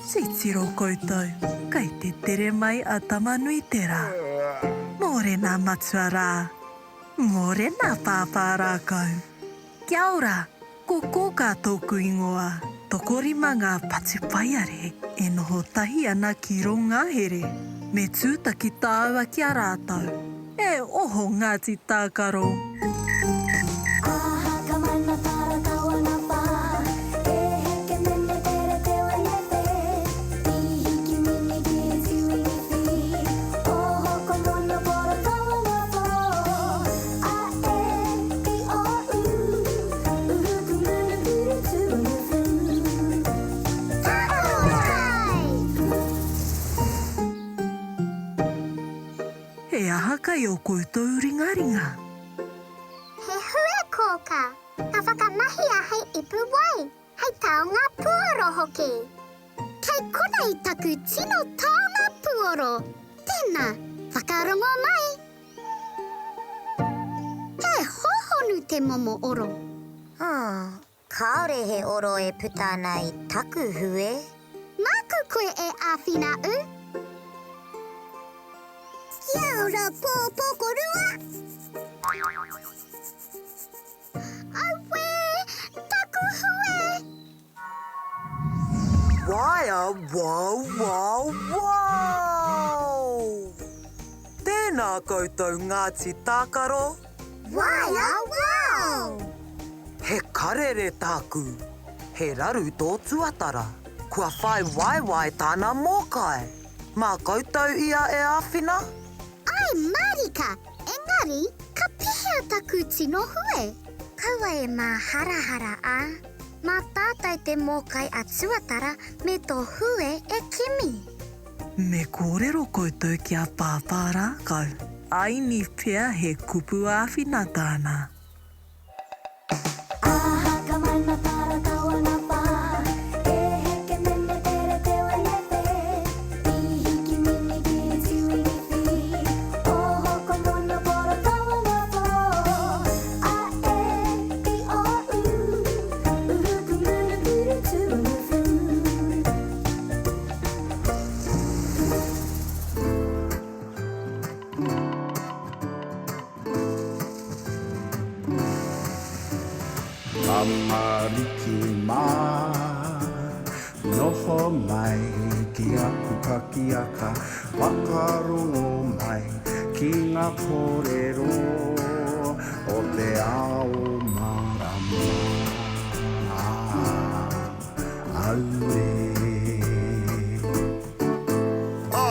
Titiro koutou, kei te tere mai a Tamanuiterā. Mōrena matua rā. Mōrena pāpā rākau. Kia ora, ko Kōkā tōku ingoa. Tokorima ngā patupaiarehe e noho tahi ana ki rō ngahere. Me tūtaki tāua ki a rātou. E oho Ngāti Tākaro! He aha kai o koutou ringaringa? He hue kōkā, ka whakamahia hei ipu wai, hei taonga puoro hoki. Kei konei taku tino taonga puoro. Tēnā, whakarongo mai! He hōhonu te momo oro. Kāore he oro e puta ana i taku hue. Māku koe e āwhina ū. Kia ora pōpokorua! Auē, taku hue! Waea wow wow wow! Tēnā koutou Ngāti Tākaro! Waea wow! He karere tāku. He raru tō tuatara. Kua whai waewae tāna mōkai. Mā koutou ia e āwhina? Āe mārika, engari ka pehea taku tino hue? Kaua e māharahara, ā. Mā tātou te mōkai a tuatara me tō hue e kimi. Me kōrero koutou ki a Pāpā Rākau. Aini pea he kupu āwhina tāna. Tamariki mā, noho mai ki aku pakiaka, whakarongo mai ki ngā kōrero o te ao mārama. Auē. Ā,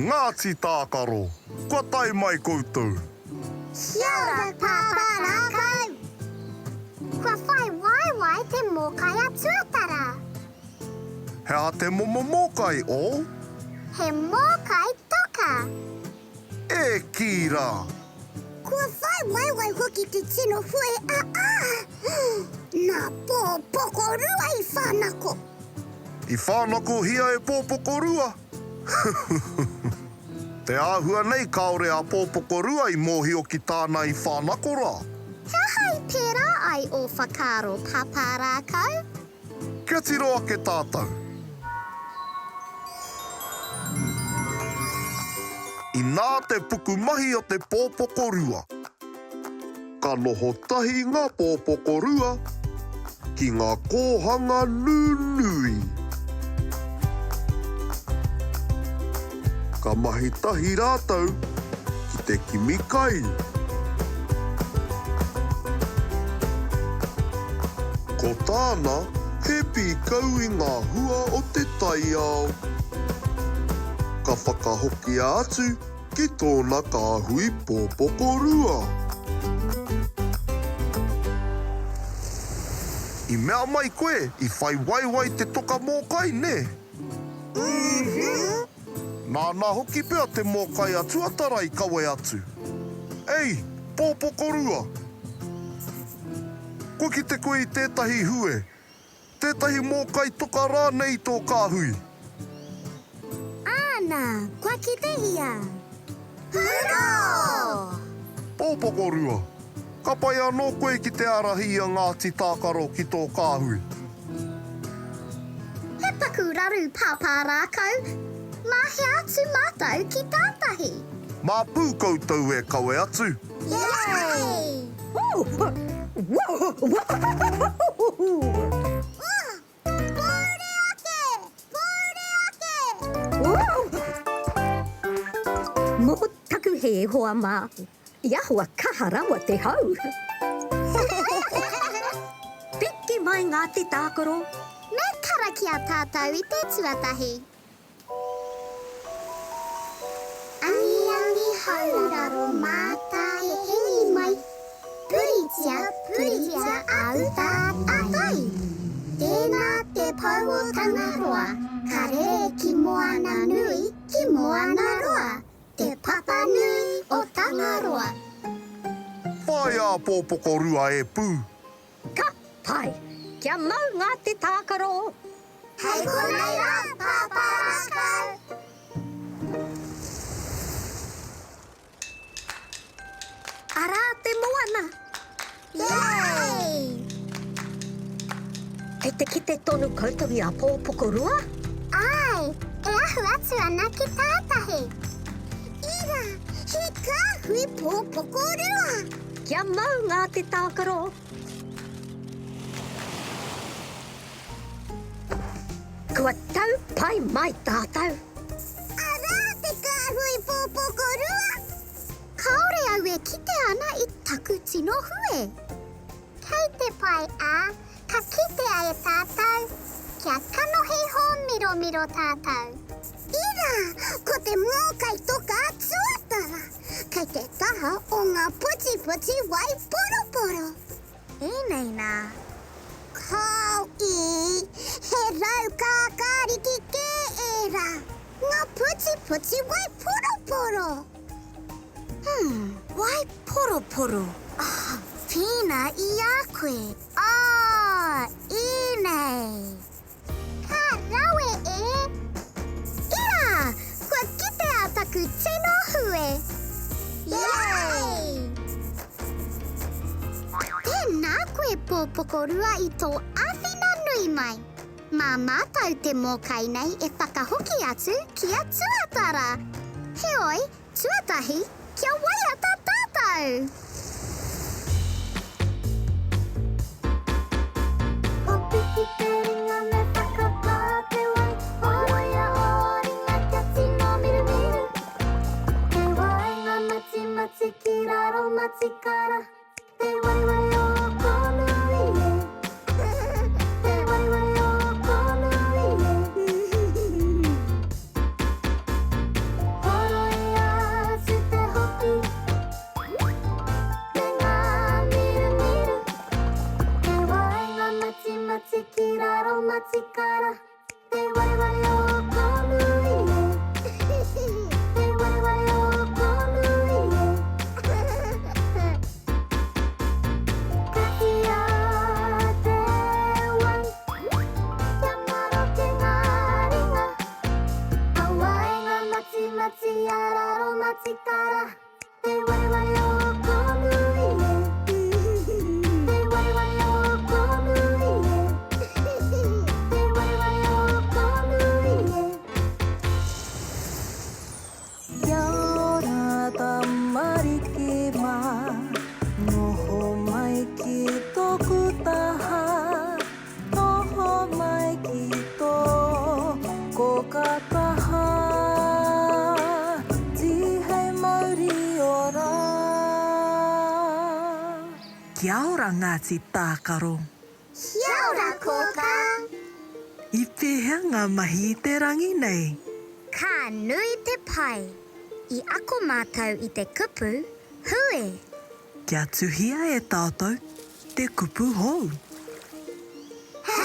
Ngāti Tākaro, kua tae mai koutou. Kia ora Pāpā Rākau! Kua whai waewae te mōkai a Tuatara. He aha te momo mōkai, ō? He mōkai toka. E kī rā! Kua whai waewae hoki te tino hue a ā! Nā Pōpokorua i whānako. I whānakohia e Pōpokorua? Te āhua nei kāore a Pōpokorua i mōhio ki tāna i whānako rā. He aha i pērā ai ō whakaaro, Pāpā Rākau? Kia tiro ake tātou. Inā te pukumahi o te pōpokorua. Ka noho tahi ngā pōpokorua ki ngā kōhanga nunui. Ka mahi tahi rātou ki te kimi kai. Ko tāna he pīkau i ngā hua o te taiao. Ka whakahokia atu ki tōna kāhui pōpokorua. I mea mai koe i whai waewae te toka mōkai, nē? Ūhū! Nāna hoki pea te mōkai a Tuatara i kawe atu. Ei, pōpokorua! Kua kite koe i tētahi hue, Tētahi mōkai toka rānei i tō kāhui? Āna, kua kite ia. Hurā! Pōpokorua, Ka pai anō koe ki te ārahi i a Ngāti Tākaro ki tō kāhui? He paku. taku raru pāpā rākau. Mā hea atu mātou ki tātahi? Mā pū koutou e kawe atu. Yay! Pōuri ake! Pōuri ake! Mō taku hē, hoa mā, i ahua kaha rawa te hau. Piki mai ngā te tākaro. Me karakia tātou i te tuatahi. Angiangi hauraro mātai hingi mai, Puritia, puritia a uta, a tai. Tēnā te pou o Tangaroa, ka rere ki moana nui, ki moana roa, Te papa nui o Tangaroa. Whāia a Pōpokorua e pū. Ka pai! Kia mau ngā te tākaro! Hei konei rā, Pāpā Rākau! Arā te moana! Yay! Kei te kite tonu koutou i a Pōpokorua? Āe, e ahu atu ana ki tātahi. Ira, he kāhui pōpokorua! Kia mau ngā te tākaro! Kua tau pai mai tātou! Arā te kāhui pōpokorua! Kāore au e kite ana i taku tino hue. Kei te pai, ā, ka kitea e tātou, kia kanohi hōmiromiro tātou. Ira, ko te mōkai toka tuatara, kei te taha o ngā putiputi wai poroporo. Ēnei nā. Kāo i, he rau kākāriki kē ērā, ngā putiputi wai poroporo. Hmm, wai poroporo. Oh, pēnā i a koe. Oh, ēnei. Ka rawe e! Ira! Kua kitea taku tino hue! Yay! Tēnā koe Pōpokorua i tō āwhina nui mai. Mā mātou te mōkai nei e whakahoki atu ki a Tuatara. Heoi, Tuatahi, kia waiata tātou! Ko piki te ringa me whakapā te wai Horoia ō ringa kia tino mirumiru Te waenga matimati ki raro matikara Te waewae o Kōnui e Te waewae o Kōnui e Horoia atu te hoki Me ngā mirumiru Te waenga matimati ki raro matikara Te waewae o Kōnui e Te waewae o Kōnui e Katia te wai Kia maroke ngā ringa A waenga matimati a raro matikara Te waewae o Kōnui e Te waewae o Kōnui e Te waewae o Kōnui e Kia ora tamariki mā, noho mai ki tōku taha, noho mai ki tō kōka taha, tīhei mauri ora. Kia ora Ngāti Tākaro. Kia ora kōkā. I pēhea ngā mahi i te rangi nei? Ka nui te pai. I ako mātou i te kupu, hue. Kia tuhia e tātou te kupu hou. H,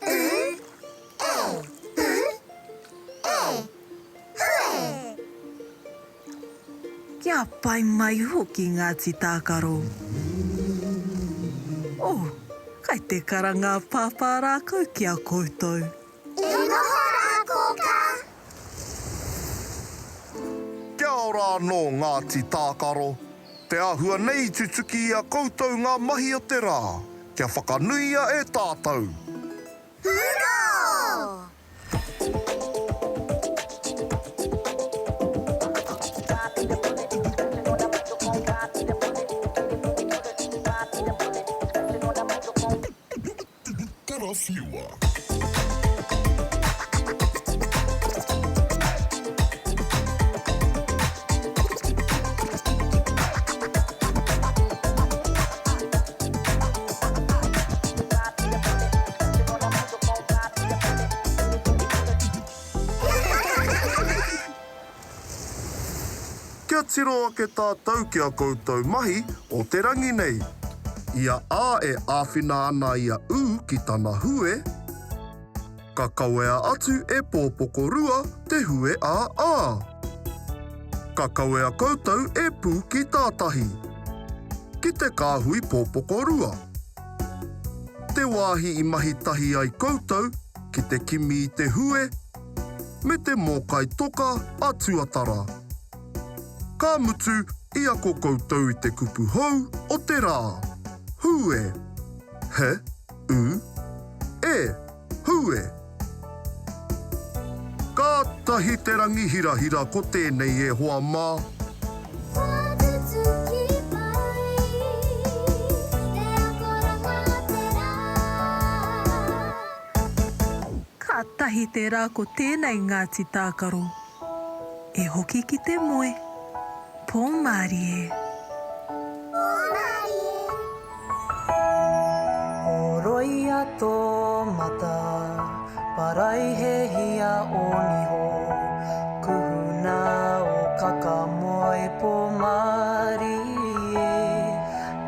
U, E, U, E, hue. Kia pai mai hoki Ngāti Tākaro. Oh, kai te karanga a Pāpā rākau ki a koutou. E noho rā kōkā. Kia ora anō Ngāti Tākaro. Te āhua nei i tutuki i a koutou ngā mahi o te rā. Kia whakanuia e tātou. Hurō! Kia tiro ake tātou ki a koutou mahi o te rangi nei. I a A e āwhina ana i a U ki tana hue, ka kawea atu e Pōpokorua te hue a A. Ka kawea koutou e Pū ki tātahi, ki te kāhui Pōpokorua. Te wāhi i mahi tahi ai koutou ki te kimi i te hue me te mōkai toka a Tuatara. Ka mutu i ako koutou i te kupu hou o te rā, hue. He, u, e, hue. Kātahi te rangi hirahira ko tēnei e hoa mā. Kua tutuki mai te akoranga a te rā. Kātahi te rā ko tēnei Ngāti Tākaro. E hoki ki te moe. Pō mārie. Pō mārie. Horoia tō mata, paraihehia ō niho, kuhuna ō kaka moe pō mārie,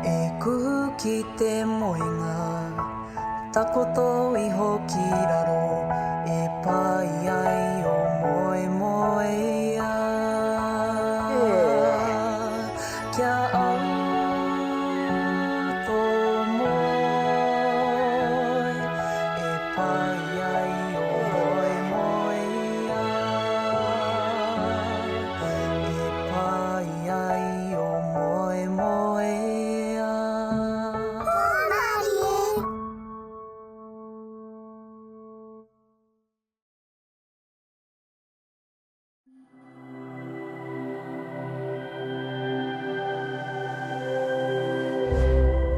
e kuhu ki te moenga, takoto iho ki raro, e pai ai ō moemoeā. Kia au tō moe e pai ai ō moemoeā, e pai ai ō moemoeā. Hūmarie!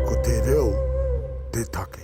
Ko te reo te take.